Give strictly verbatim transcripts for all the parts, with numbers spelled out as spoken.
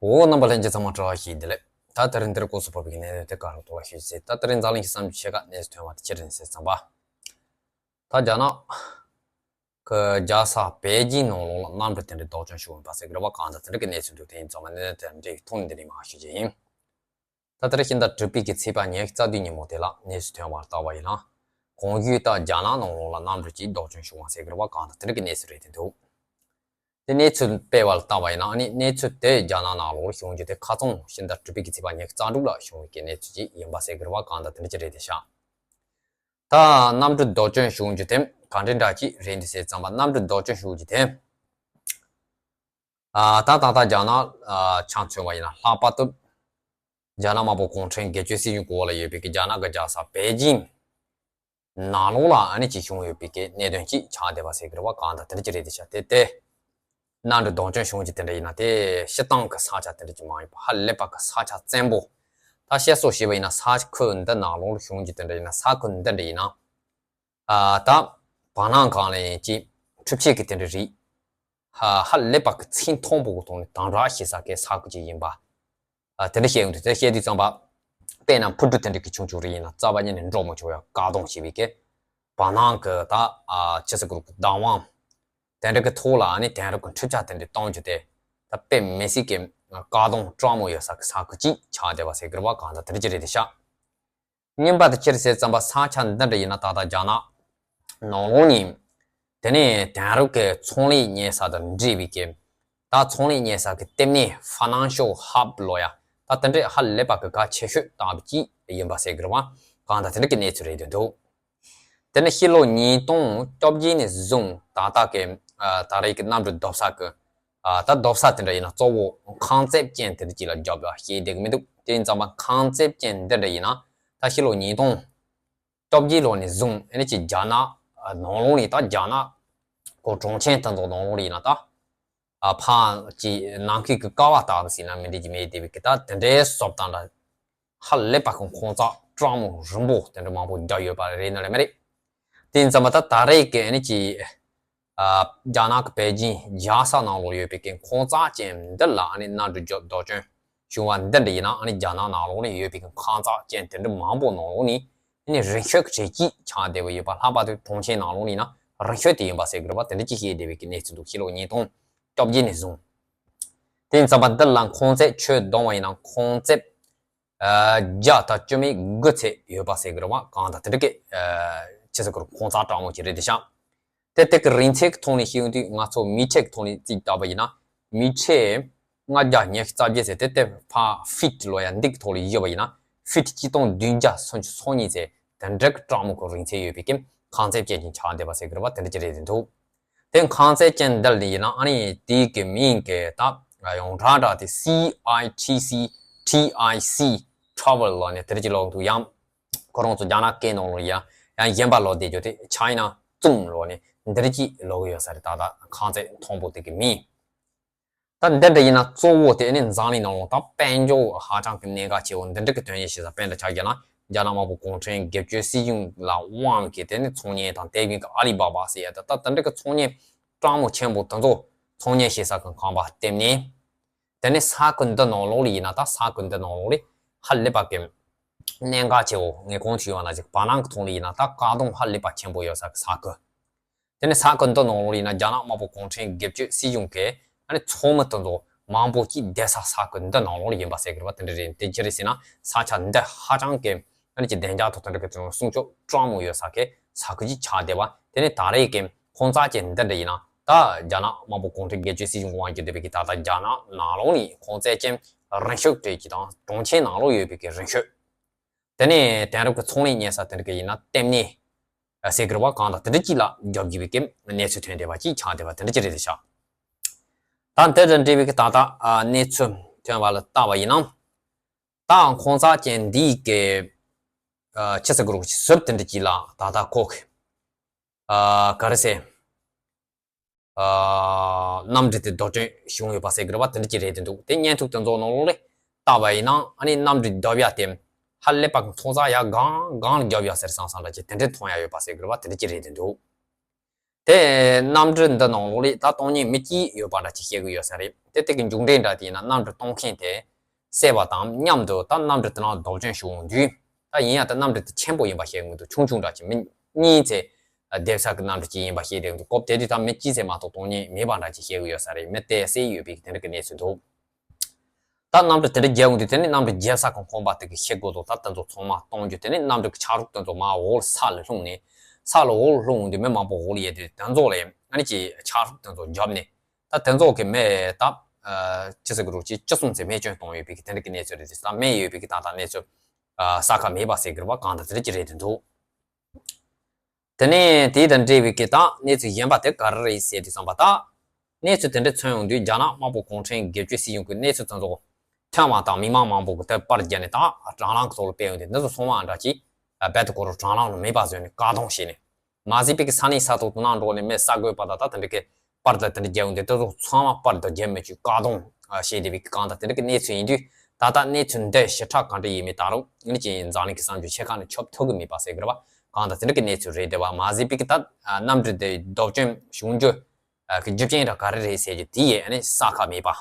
འོ། རྣམ་པ་ལྷན་རྒྱས་ཚང་མ་བཀྲ་ཤིས་བདེ་ལེགས། ད་དེ་རིང་འདིར་སྐོར་སུ་བབས་པའི་གནས་ཚུལ་དེ་ག་རུ་ཐོག་ལ་ཞུས་ཚེ། ད་དེ་རིང་འཛམ་གླིང་གི་བསམ་རྒྱུ་ཆེ་ཁག་གནས་ཚུལ་ཐོན་པ་དེ་ཅི་རེད་ཟེར་ཙམ་པ། ད་རྒྱ་ནག་གི་རྒྱལ་ས་པེ་ཅིང་ནང་ལོགས་ལ་གནམ་གྲུ་དེ་འདྲའི་ལྡོག་ཕྱོགས་བྱུང་བ་ཟེར་གི་རེད་བ། གང་ལྟར་དེ་འདྲ་གི་གནས་ཚུལ་འདུག་དེ་ཡིན་ཙང་མ་གནས་ཚུལ་དེ་འདྲའི་ཐོག་ནས་འདི་ནས་མར་ཞུ་རྒྱུ་ཡིན། ད་ལྟར་ཕྱི་ཟླ་དྲུག་པའི་གི་ཚེས་པ་ཉི་ཤུ་རྩ་བདུན་ཉིན་མོ་དེ་ལ་གནས་ཚུལ་ཐོན་པར་བལྟས་པ་ཡིན་ན། གོང་ཞུས་ལྟར་རྒྱ་ནག་ནང་ལོགས་ལ་གནམ་གྲུ་གཅིག་ལྡོག་ཕྱོགས་བྱུང་བ་ཟེར་གི་རེད་བ། གང་ལྟར་དེ་འདྲ་གི་གནས་ཚུལ་རེད་དེ་འདུག་དེ་གནས་ཚུལ་སྤེལ་བར་བལྟས་པ་ཡིན་ན་ནི་གནས་ཚུལ་དེ་རྒྱ་ནག་ནང་ལོགས་བྱུང་རྒྱུ་དེ་ཁ་སང་ཕྱི་ཟླ་དྲུག་པའི་གི་ཚེས་པ་ཉི་ཤུ་རྩ་དྲུག་ལ་བྱུང་བའི་གི་གནས་ཚུལ་ཅིག་ཡིན་པ་ཟེར་གི་རེད་བ། གང་ལྟར་དེ་འདྲ་ཅིག་རེད་དེ་ཤག་ད་གནམ་གྲུ་ལྡོག་ཕྱོགས་བྱུང་རྒྱུ་དེ་ག་འདྲ་འདྲ་ཅིག་རེད་འདི་ཟེར་ཙམ་པ། གནམ་གྲུ་ལྡོག་ཕྱོགས་བྱུང་རྒྱུ་དེ། ཨ། ད་ད་ལྟ་རྒྱ་ནག་ཨ་ཆ་མཚོན་པ་ཡིན་ན། ལྷག་པར་དུ་རྒྱ་ནག་དམར་པོ་གུང་ཁྲན་སྒེར་གཅོད་སྲིད་གཞུང་གི་འོག་ལ་ཡོད་པའི་གི་རྒྱ་ནག་གི་རྒྱལ་ས་པེ་ཅིང་ནང་ལོགས་ལ་ཨ་ནི་ཅིག་བྱུང་ཡོད་པའི་གི་གནད་དོན་ཅིག་ཆགས་བསྡད་པ་ཟེར་གི་རེད་བ། གང་ལྟར་དེ་འདྲ་ཅིག་རེད་དེ་ཤག་དེ་དེ་གནམ་གྲུ་ལྡོག་ཕྱོགས་བྱུང་རྒྱུ་དེ་འདྲ་ཡིན་ན། དེ་སྤྱིར་བཏང་གི་ས་ཆ་དེ་འདྲ་ཅིག་མ་ཡིན་པ་ཧ་ལས་པ་གི་ས་ཆ་བཙན་པོ། ད་བཤད་སྲོལ་བྱས་པ་ཡིན་ན། ས་ཁུལ་འདི་ནང་ལོགས་ལ་བྱུང་རྒྱུ་དེ་འདྲ་ཡིན་ན། ས་ཁུལ་འདི་འདྲ་ཡིན་ན། ཨ། ད་བར་སྣང་གང་ལ་ཡིན་གཅིག་འཕྲུལ་ཆས་ཀྱི་དེ་འདྲ་རིགས་ཧ་ཧ་ལས་པ་གི་ཚད་མཐོན་པོ་གི་ཐོག་ནས་དམ་དྲག་བྱེད་ས་གི་ས་ཁུལ་ཅིག་ཡིན་པ། ཨ། དེ་འདྲ་བཤད་ཡོང་དུས། དེ་བཤད་དུས་ཙམ་པ། དཔེར་ན་འཕུར་གྲུ་དེ་འདྲ་གི་ཆུང་ཆུང་རིགས་ཡིན་ན་རྩ་བ་ཉིད་ནས་འགྲོ་མི་ཆོག་ཡ། བཀག་སྡོམ་བྱས་པའི་གི་བར་སྣང་གི་ད། ཨ། ཕྱི་སྲིད་གུ་རུ་གི་བདག་དབང་དེ་འདྲ་གི་ཐོག་ལ་ཨ་ནི་དེང་རབས་ཀྱི་འཕྲུལ་ཆས་དེ་འདྲ་གཏོང་རྒྱུ་དེ་ད་དཔེ་མི་སྲིད་ཀྱི་བཀག་སྡོམ་སྤྲང་མོ་ཡོད་ས་གི་ས་ཁུལ་ཅིག་ཆགས་བསྡད་པ་ཟེར་གི་རེད་བ། གང་ལྟར་དེ་འདྲ་ཅིག་རེད་དེ་ཤག་གཉིས་པ་དེ་ཅི་རེད་ཟེར་ཙམ་པ། ས་ཆ་འདི་འདྲ་ཡིན་ན། ད་ལྟ་རྒྱ་ནག་ནང་ལོགས་ནས། དེ་ནས་དེང་རབས་ཀྱི་ཚོང་ལས་གཉེར་ས་དང་འབྲེལ་བའི་གི་ད་ཚོང་ལས་གཉེར་ས་གི་ལྟེ་གནས། ཕ་ནན་ཤལ་ཧབ་ལབ་ཡ། ད་དེ་འདྲའི་ཧ་ལས་པ་གི་གལ་ཆེ་ཤོས་ལྟ་བུ་ཅིག་ཡིན་པ་ཟེར་གི་རེད་བ། གང་ལྟར་དེ་འདྲ་གི་གནས་ཚུལ་རེད་འདུག་དེ་ནི་ཕྱི་ལོ་ཉིས་སྟོང་བཅོ་བརྒྱད་ནས་བཟུང་ད་ལྟ་གི། ཨ། ད་རེས་ཀྱི་གནམ་གྲུ་བརྡབ་ས་གི། ཨ། ད་བརྡབ་ས་དེ་འདྲ་ཡིན་ན་གཙོ་བོ་ཁང་བརྩེགས་ཅན་དེ་འདྲ་ཅིག་ལ་རྒྱབ་ཡ་བྱས་བསྡད་གི་མི་འདུག་དེ་ཡིན་ཙང་མ་ཁང་བརྩེགས་ཅན་འདི་འདྲ་ཡིན་ན། ད་ཕྱི་ལོ་ཉིས་སྟོང་བཅོ་བརྒྱད་ལོ་ནས་བཟུང་ཨ་ནི་ཅིག་རྒྱ་ནག་ནང་ལོགས་ནས། ད་རྒྱ་ནག་གི་གྲོང་ཁྱེར་དེ་ཚོ་ནང་ལོགས་ལ་ཡིན་ན། ད། ཨ། ཕ་གི་ནང་ཁུལ་གྱི་ཀ་བ་ལྟ་བུ་ཟེར་ན་མི་འགྲིག་གི་མེད་བསྡད་པའི་གི་ད་དེ་འདྲའི་བཟོ་ལྟ་འདྲ། ཧ་ལས་པ་གི་ཁང་བརྩེགས་སྤྲང་མོ་རིང་པོ་དེ་འདྲ་མང་པོ་རྒྱག་ཡོད་པ་རེད་ན་རེད་མ་རེད། དེ་ཡིན་ཙང་མ་ད་ད་རེས་ཀྱི་ཨ་ནི་ཅིག་ཨ། རྒྱ་ནག་གི་པེ་ཅིང་རྒྱལ་ས་ནང་ལོགས་ཡོད་པའི་གི་ཁང་བརྩེགས་ཅན་འདི་ལ་ཨ་ནི་གནམ་གྲུ་རྒྱུ་ལྡོག་ཕྱོགས་བྱུང་བ་འདི་འདྲ་ཡིན་ན། ཨ་ནི་རྒྱ་ནག་ནང་ལོགས་ནས་ཡོད་པའི་གི་ཁང་བརྩེགས་ཅན་དེ་འདྲ་མང་པོ་ནང་ལོགས་ནས་ཨ་ནི་རིང་ཤོས་ཀྱི་གྲས་ཅིག་ཆགས་བསྡད་པ་ཡོད་པ། ལྷག་པར་དུ་གྲོང་ཁྱེར་ནང་ལོགས་ནས་ཡིན་ན་རིང་ཤོས་དེ་ཡིན་པ་ཟེར་གི་རེད་བ། དེ་འདྲ་ཅིག་བཤད་བསྡད་པའི་གི་གནས་ཚུལ་འདུག་ཕྱི་ལོ་ཉིས་སྟོང་བཅོ་བརྒྱད་ནས་བཟུང་། དེ་ཡིན་ཙང་མ་འདི་ལ་ཁང་བརྩེགས་ཁྱོན་བསྡོམས་པ་ཡིན་ན་ཁང་བརྩེགས་ཨ། བརྒྱ་དང་བཅུ་མེད་དགུ་ཚད་ཡོད་པ་ཟེར་གི་རེད་བ། གང་ལྟར་དེ་འདྲ་གི། ཨ། ཕྱི་སྲིད་གུ་རུ་ཁང་བརྩེགས་སྤྲང་མོ་ཅིག་རེད་དེ་ཤག་དེ་དེ་གི་རིང་ཚད་ཀྱི་ཐོག་ནས་བཤད་ཡོང་དུས། ང་ཚོ་མིག་ཆེ་གི་ཐོག་ནས་རྩིས་བལྟས་པ་ཡིན་ན། མིག་ཆེ་ལྔ་བརྒྱ་ཉི་ཤུ་རྩ་བརྒྱད་ཟེར། དེ་དེ་ཕར་ཕིཊ་ལབ་ཡ་འདི་གི་ཐོག་ལ་བཞག་པ་ཡིན་ན། ཕིཊ་གཅིག་སྟོང་བདུན་བརྒྱ་སུམ་ཅུ་སོ་གཉིས་ཚད་དེ་འདྲ་གི་སྤྲང་མོ་གི་རིང་ཚད་ཡོད་པའི་གི་ཁང་བརྩེགས་ཅན་ཅིག་ཆགས་བསྡད་པ་ཟེར་གི་རེད་བ། དེ་འདྲ་ཅིག་རེད་དེ་འདུག་དེ་ཁང་བརྩེགས་ཅན་འདི་ལ་ཡིན་ན་ཨ་ནི་དེའི་གི་མིང་གི་ད་ཡོངས་གྲགས་འདྲ་དེ་སི་ཨའི་ཊི་སི་ཊི་ཨའི་སི་ཊ་ཝར་ལབ་ནས་དེ་འདྲ་ཅིག་ལབ་འདུག་ཡང་ཁོ་རང་ཚོ་རྒྱ་ནག་སྐད་ནང་ལོགས་ཡ་ཡང་གཞན་པ་ལབ་བསྡད་རྒྱུ་དེ་ཆའི་ན་ཙུང་ལབ་ནས་འདི་འདྲ་ཅིག་ལབ་གི་ཡོད་ས་རེད། ད་ད་ཁང་བརྩེགས་མཐོན་པོ་དེ་གི་མིང་། ད་འདི་འདྲ་ཡིན་ན་གཙོ་བོ་དེ་ཨ་ནི་འཛམ་གླིང་ནང་ལོགས་ད་དཔལ་འབྱོར་ཧ་ཅང་གི་གནད་འགག་ཆེ་བོ་འདི་འདྲ་གི་དོན་གཉེར་བྱེད་ས། དཔེར་ན་ཆ་བཞག་ན་རྒྱ་ནག་དམར་པོ་གུང་ཁྲན་སྒེར་གཅོད་སྲིད་གཞུང་ལ་དབང་བའི་གི་དེ་ནི་ཚོང་གཉེར་དང་། དེ་བཞིན་གི་ཨ་ལི་བ་བ་ཟེར་ཡ་ད་ད་དེ་འདྲ་གི་ཚོང་གཉེར་སྤྲང་མོ་ཆེན་པོ་དེ་ཚོ་ཚོང་གཉེར་བྱེད་ས་གི་ཁང་པ་ལྟེ་གནས། དེ་ནས་ས་ཁུལ་འདི་ནང་ལོགས་ལ་ཡིན་ན། ད་ས་ཁུལ་འདི་ནང་ལོགས་ལ་ཧ་ལས་པ་གི་གནད་འགག་ཆེ་བོ། ངས་གོང་དུ་ཞུས་པ་ནང་བཞིན་བར་སྣང་གི་ཐོག་ལ་ཡིན་ན་ད་བཀག་སྡོམ་ཧ་ལས་པ་ཆེན་པོ་ཡོད་ས་གི་ས་ཁུལ། དེ་ནས་ས་ཁུལ་འདི་ནང་ལོགས་ལ་ཡིན་ན་རྒྱ་ནག་དམར་པོ་གུང་ཁྲན་སྒེར་གཅོད་སྲིད་གཞུང་གི་ཨ་ནི་ཚོགས་མི་དེ་ཚོ་མང་པོ་ཅིག་བསྡད་ས་ས་ཁུལ་འདི་ནང་ལོགས་ལ་ཡིན་པ་ཟེར་གི་རེད་བ། དེ་འདྲ་རེད། དེ་ཅི་རེད་ཟེར་ན་ས་ཆ་འདི་ཧ་ཅང་གི་ཨ་ནི་ཅིག་བདེ་འཇགས་ཐོག་དེ་འདྲ་གི་དེ་ཚོ་སྲུང་སྐྱོབ་སྤྲང་མོ་ཡོད་ས་གི་ས་ཁུལ་ཅིག་ཆགས་བསྡད་པ། དེ་ནས་ད་རེས་ཀྱི་ཁང་བརྩེགས་ཅན་འདི་འདྲ་ཡིན་ན། ད་རྒྱ་ནག་དམར་པོ་གུང་ཁྲན་སྒེར་གཅོད་སྲིད་གཞུང་དབང་བསྒྱུར་བསྡད་པའི་གི་ད་ལྟ་རྒྱ་ནག་ནང་ལོགས་ནས་ཁང་བརྩེགས་ཅན་རིང་ཤོས་གྲས་ཀྱི་དང་གྲོང་ཁྱེར་ནང་ལོགས་ཡོད་པའི་གི་རིང་ཤོས། དེ་ནས་དེང་རབས་ཀྱི་ཚོང་ལས་གཉེར་ས་དེ་འདྲ་གི་ཡིན་ན་ལྟེ་གནས་ཟེར་གི་རེད་བ། གང་ལྟར་དེ་འདྲ་ཅིག་ལ་རྒྱབ་ཀྱི་བའི་གི་གནས་ཚུལ་ཐོན་བསྡད་པ་ཅིག་ཆགས་བསྡད་པ་དེ་འདྲ་ཅིག་རེད་དེ་ཤག་ད་འདི་དང་འབྲེལ་བའི་གི་ད་ལྟ་ཨ་གནས་ཚུལ་ཐོན་པ་ལ་བལྟས་པ་ཡིན་ན། ད་ཁང་བརྩེགས་ཅན་འདིའི་གི་ཨ་ཕྱི་སྲིད་གུ་རུ་ཟུར་དེ་འདྲ་ཅིག་ལ་ད་ལྟ་ཁོ་གི་ཨ་ག་རེ་ཟེར། ཨ་གནམ་གྲུ་དེ་ལྡོག་ཕྱོགས་བྱུང་ཡོད་པ་ཟེར་གི་རེད་བ། དེ་འདྲ་ཅིག་རེད་དེ་འདུག་དེ་བརྙན་ཐུང་དེ་ཚོ་ནང་ལོགས་ལ་བལྟས་པ་ཡིན་ན་ཨ་ནི་གནམ་གྲུ་བརྡབ་ཡ་དེ་ཧ་ལས་པ་གི་མཐོ་ས་ཡར་སྒང་སྒང་ལ་བརྒྱབ་ཡ་ཟེར་སང་སང་འདྲ་ཅིག་དེ་འདྲ་མཐོང་ཡ་ཡོད་པ་ཟེར་གི་རེད་བ། དེ་འདྲ་ཅིག་རེད་དེ་འདུག་དེ་གནམ་གྲུ་འདི་ནང་ལོགས་ལ་ད་གཏོང་མཁན་མི་གཅིག་ཡོད་པ་འདྲ་ཅིག་བཤད་གི་ཡོད་ས་རེད། དེ་དེ་གི་མཇུག་འབྲས་འདྲ་དེ་ཡིན་ན་གནམ་གྲུ་གཏོང་མཁན་དེ་བསད་པ་དང་མཉམ་དུ་ད་གནམ་གྲུ་དེ་ནང་སྡུག་སྦྱོང་ཞུ་འོང་དུས་ད་ཡིན་ཡང་ད་གནམ་གྲུ་དེ་ཆེན་པོ་ཡིན་པ་བཤད་གི་མི་འདུག་ཆུང་ཆུང་འདྲ་ཅིག་མི་གཉིས་ཚེ་བསྡད་ས་གི་གནམ་གྲུ་ཅིག་ཡིན་པ་བཤད་བསྡད་འདུག་སྐབས་དེ་དུས་ད་མི་གཅིག་ཚེ་མ་གཏོགས་གཏོང་མཁན་མེད་པ་འདྲ་ཅིག་བཤད་གི་ཡོད་ས་རེད། མི་དེ་བསད་ཡོད་པའི་དེ་འདྲ་གི་གནས་ཚུལ་འདུག་ད་གནམ་གྲུ་དེ་འདྲ་རྒྱབ་འོང་དུས་དེ་ནས་གནམ་གྲུ་རྒྱབ་ས་གི་ཁང་པ་དེ་གི་ཤེལ་སྒོ་དང་ད་དེ་ཚོ་ཚང་མ་གཏོང་རྒྱུ། དེ་ནས་གནམ་གྲུ་གི་ཆ་རོགས་དེ་ཚོ་མར་འོག་ས་ལ་ལྷུང་ནས་ས་ལ་འོག་ལྷུང་འོང་དུས་མི་མང་པོ་འོག་ལ་ཡལ་དུས་དེ་ཚོ་ལ་ཨ་ནི་ཅིག་ཆ་རོགས་དེ་ཚོ་རྒྱབ་ནས་ད་དེ་ཚོ་གི་མི་ད་ཅི་ཟེར་གི་རུ་ཅིག་ཅི་གསུམ་ཚེ་རྨས་སྐྱོན་བཏང་ཡོད་པའི་གི་དེ་འདྲ་གི་གནས་ཚུལ་རེད། དེ་ད་རྨས་ཡོད་པའི་གི་ད་ལྟ་གནས་ཚུལ་གསལ་ཁ་མེད་པ་ཟེར་གི་རེད་པ། གང་ལྟར་དེ་འདྲ་ཅིག་རེད་དེ་འདུག་དེ་ནས་དེ་དང་འབྲེལ་བའི་གི་ད་གནས་ཚུལ་གཞན་པ་དེ་ག་རེ་རེད་ཟེར་དུས་ཙམ་པ་ད། གནས་ཚུལ་དེ་འདྲ་མཚོན་ཡོང་དུས་རྒྱ་ནག་དམར་པོ་གུང་ཁྲན་སྒེར་གཅོད་སྲིད་གཞུང་གི་གནས་ཚུལ་དེ་ཚོ་ཐོན་པ་དང་མི་མང་མང་པོ་གི་དེ་པར་བརྒྱབ་ནས་ད་དྲ་ལམ་གི་ཐོག་ལ་སྤེལ་ཡོང་དུས་འདི་ཚོ་ཚང་མ་འདྲ་ཅིག་རྦད་དེ་ཁོ་རང་དྲ་ལམ་ལ་མེད་པ་བཟོས་ནས་བཀག་སྡོམ་བྱས་ནས་མ་ཟད་པའི་གི་ས་གནས་ས་ཐོག་ཏུ་ནང་འགྲོ་ནས་མི་གསར་འགོད་པ་དང་ད་དེ་འདྲ་གི་པར་དང་དེ་འདྲ་རྒྱག་ཡོང་དུས་དེ་ཚོ་ཚང་མ་པར་དང་རྒྱག་མི་བཅུག་བཀག་སྡོམ་བྱས་བསྡད་པའི་གི་གང་ལྟར་དེ་འདྲ་གི་གནས་ཚུལ་ཡིན་དུས་ད་ལྟ་གནས་ཚུལ་འདི་ཞིབ་ཕྲ་གང་འདྲ་ཡིན་མིན་ད་རུང་ངེད་ཀྱི་འཛམ་གླིང་གི་གསར་འགྱུར་ཆེ་ཁག་ནས་ཁྱབ་ཐུབ་གི་མེད་པ་ཟེར་གི་རེད་པ། གང་ལྟར་དེ་འདྲ་གི་གནས་ཚུལ་རེད་བསྡད་པ། མ་ཟད་པའི་གི་ད་གནམ་གྲུ་དེ་སྡུག་སྦྱོང་བྱུང་རྒྱུ་གི་རྒྱུ་རྐྱེན་ར་ག་རེ་རེད་ཟེར་རྒྱུ་དེ་ཡས་ཨ་ནི་གསལ་ཁ་མེད་པ།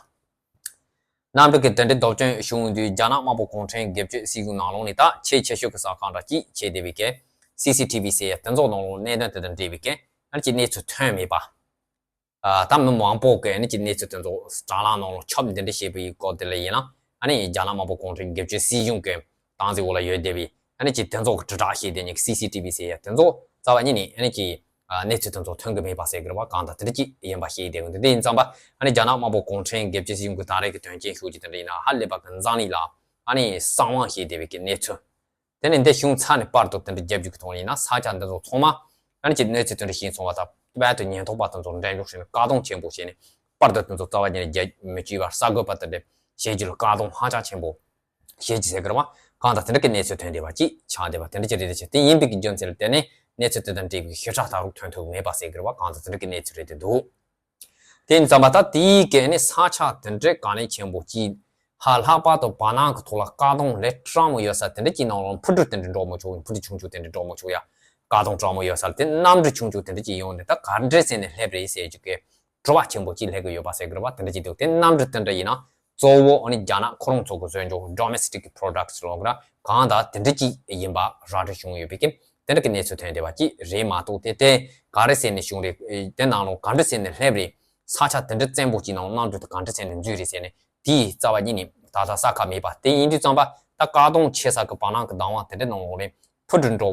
གནམ་གྲུ་གི་དེ་འདྲའི་སྡུག་སྦྱོང་བྱུང་དུས་རྒྱ་ནག་དམར་པོ་གུང་ཁྲན་སྒེར་གཅོད་སྲིད་གཞུང་ནང་ལོགས་ནས་ད་ཆེས་ཆེ་ཤོས་ཀྱི་གསར་ཁང་འདྲ་གཅིག་བྱས་བསྡད་པའི་གི་སི་སི་ཊི་བི་ཟེར་ཡ་དེ་ཚོ་ནང་ལོགས་གནད་དོན་དེ་དང་འབྲེལ་བའི་གི་ཨ་ནི་ཅིག་གནས་ཚུལ་ཐོན་མེད་པ། ཨ་ད་མི་མང་པོ་གི་ཨ་ནི་ཅིག་གནས་ཚུལ་དེ་ཚོ་དྲ་ལམ་ནང་ལོགས་ཁྱབ་འདི་འདྲ་བྱས་པའི་སྐོར་དེ་ལ་ཡིན་ན་ཨ་ནི་རྒྱ་ནག་དམར་པོ་གུང་ཁྲན་སྒེར་གཅོད་སྲིད་གཞུང་གི་སྟངས་འཛིན་འོག་ལ་ཡོད་བསྡད་པའི་ཨ་ནི་ཅིག་དེ་ཚོ་གི་དྲིལ་བསྒྲགས་བྱས་བསྡད་མཁན་གྱི་སི་སི་ཊི་བི་ཟེར་ཡ་དེ་ཚོ་རྩ་བ་ཉིད་ནས་ཨ་ནི་ཅིག་ཨ་གནས་ཚུལ་དེ་ཚོ་ཐོན་གི་མེད་པ་ཟེར་གི་རེད་པ། གང་ལྟར་དེ་འདྲ་ཅིག་ཡིན་པ་ཤེས་བསྡད་ཡོད། དེ་འདྲ་ཡིན་ཙང་པ་ཨ་ནི་རྒྱ་ནག་དམར་པོ་གུང་ཁྲན་སྒེར་གཅོད་སྲིད་གཞུང་གི་ད་རེས་ཀྱི་དོན་རྐྱེན་ཤོད་ཀྱི་དེ་འདྲ་ཡིན་ན་ཧ་ལས་པ་གི་འཛམ་གླིང་ལ་ཨ་ནི་གསང་བ་བྱས་བསྡད་པའི་གི་གནས་ཚུལ། དེ་ནས་འདི་བྱུང་ཚར་ནས་པར་དུ་དེ་འདྲ་རྒྱབ་རྒྱུ་གི་ཐོག་ཡིན་ན་ས་ཆ་འདི་ཚོ་ཚང་མ་ཨ་ནི་ཅིག་གནས་ཚུལ་དེ་འདྲ་ཤེས་སོང་བ་དང་རྦད་དུ་ཉེན་རྟོག་པ་དེ་ཚོ་འགྲེམས་འཇོག་བྱས་ནས་བཀག་སྡོམ་ཆེན་པོ་བྱས་ནས་པར་དུ་དེ་ཚོ་རྩ་བ་ཉིད་ནས་རྒྱབ་མི་བཅུག་པར་གསར་འགོད་པ་དེ་འདྲ་བྱེད་རྒྱུ་ལ་བཀག་སྡོམ་ཧ་ཅང་ཆེན་པོ་བྱེད་ཀྱི་ཟེར་གི་རེད་པ། གང་ལྟར་དེ་འདྲ་གི་གནས་ཚུལ་ཐོན་བསྡད་པ་ཅིག་ཆགས་བསྡད་པ་དེ་འདྲ་ཅིག་རེད། དེ་ཆེ་དེ་ཡིན་པའི་གི་རྒྱུ་མཚན་ལ་བརྟེན་ནས་གནས་ཚུལ་དེ་དང་འབྲེལ་བའི་ཞིབ་ཕྲ་ལྟ་རུ་ཐོན་ཐུབ་མེད་པ་ཟེར་གི་རེད་པ། གང་ལྟར་དེ་འདྲ་གི་གནས་ཚུལ་རེད་དེ་འདུག་དེ་ཡིན་ཙང་པ་ད་དེའི་གི་ནི་ས་ཆ་དེ་འདྲའི་དཀའ་ངལ་ཆེན་པོ་ཅིག་ཧ་ལྷག་པར་དུ་བར་སྣང་གི་ཐོག་ལ་བཀག་སྡོམ་ལས་དྲག་མོ་ཡོད་ས་དེ་འདྲ་ཅིག་ནང་ལོགས་འཕུར་གྲུ་དེ་འདྲ་འགྲོ་མི་ཆོག་འཕུར་གྲུ་ཆུང་ཆུང་དེ་འདྲ་འགྲོ་མི་ཆོག་ཡ། བཀག་སྡོམ་དྲག་མོ་ཡོད་ས་དེ་གནམ་གྲུ་ཆུང་ཆུང་དེ་འདྲ་ཅིག་ཡོང་ནས་ད་ག་འདྲས་ཟེར་ནས་སླེབས་རེད་ཟེར་རྒྱུ་གི་དྲི་བ་ཆེན་པོ་ཅིག་སླེབས་གི་ཡོད་པ་ཟེར་གི་རེད་པ། དེ་འདྲ་ཅིག་འདུག་དེ་གནམ་གྲུ་དེ་འདྲ་ཡིན་ན་གཙོ་བོ་ཨ་ནི་རྒྱ་ནག་ཁོ་རང་ཚོ་གི་བཟོས་འཇོག་domestic products་ལོག་ར་གང་ལྟར་དེ་འདྲ་ཅིག་ཡིན་པ་ར་འཕྲོད་བྱུང་ཡོད་པའི་གི་དེ་འདྲ་གི་གནས་ཚུལ་ཐོན་བསྡད་པ་ཅིག་རེད་མ་གཏོགས་དེ་དེ་ག་རེ་ཟེར་ནས་བྱུང་རེད། དེ་ནང་ལོགས་ག་འདྲ་ཟེར་ནས་སླེབས་རེད། ས་ཆ་དེ་འདྲ་བཙན་པོ་ཅིག་ནང་གནམ་གྲུ་དེ་ག་འདྲ་ཟེར་ནས་འཛུལ་རེད་ཟེར་ནས་དེའི་རྩ་བ་ཉིད་ནས་ད་ལྟ་གསལ་ཁ་མེད་པ། དེ་ཡིན་དུས་ཙམ་པ་ད་བཀག་སྡོམ་ཆེ་ས་གི་བར་སྣང་གི་བདག་དབང་དེ་འདྲ་ནང་ལོགས་ནས་འཕུར་གྲུ་འགྲོ་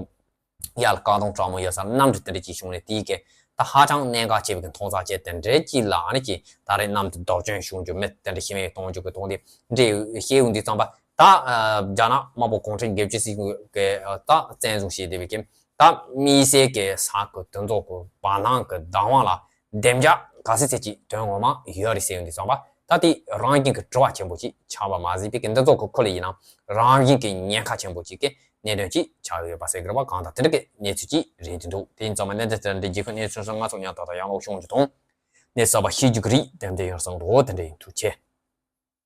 ཡ་ལ་བཀག་སྡོམ་དྲག་མོ་ཡོད་ས་གནམ་གྲུ་དེ་འདྲ་ཅིག་བྱུང་ནས་དེའི་གི་ད་ཧ་ཅང་གནད་འགག་ཆེ་བའི་གི་མཐོང་ས་ཆེ་དེ་འདྲའི་ཅིག་ལ་ཨ་ནི་ཅིག་ད་རེས་གནམ་གྲུ་སྡུག་སྦྱོང་བྱུང་རྒྱུ་མི་དེ་འདྲ་ཤི་རྨས་གཏོང་རྒྱུ་གི་ཐོག་དེ་འདྲའི་བཤད་ཡོང་དུས་ཙམ་པ་ད་རྒྱ་ནག་དམར་པོ་གུང་ཁྲན་སྒེར་གཅོད་སྲིད་གཞུང་གི་ད་བཙན་བཟུང་བྱས་བསྡད་པའི་གི་ད་དམིགས་བསལ་གྱི་ས་ཁུལ་དེ་ཚོ་གི་བར་སྣང་གི་བདག་དབང་ལ་བདེ་འཇགས་ག་ཚོད་ཚད་ཅིག་དོན་ངོ་མ་ཡོད་རེད་ཟེར་ཡོང་དུས་ཙམ་པ་ད་དེ་རང་བཞིན་གྱི་དྲི་བ་ཆེན་པོ་ཅིག་ཆགས་པ་མ་ཟད་པའི་གི་འདི་ཚོ་གི་ཁུལ་ལ་ཡིན་ན་རང་བཞིན་གྱི་ཉེན་ཁ་ཆེན་པོ་ཅིག་གི་གནད་དོན་ཅིག་ཆགས་ཡོད་པ་ཟེར་གི་རེད་པ། གང་ལྟར་དེ་འདྲ་གི་གནས་ཚུལ་ཅིག་རེད་དེ་འདུག་དེ་ཡིན་ཙང་མ་གནད་དོན་དེ་འདྲ་རྒྱལ་ཁབ་གནས་ཚུལ་སོང་ང་ཚོ་ཉམས་ཏག་ཏག་ཡང་ལོག་ཤོང་རྒྱུ་དང་གནས་གསར་པ་ཤེས་རྒྱུ་གི་རིགས་དེ་འདྲ་ཡོང་སང་འགྲོ་དེ་འདྲ་ཡིན། ཐུགས་རྗེ་ཆེ།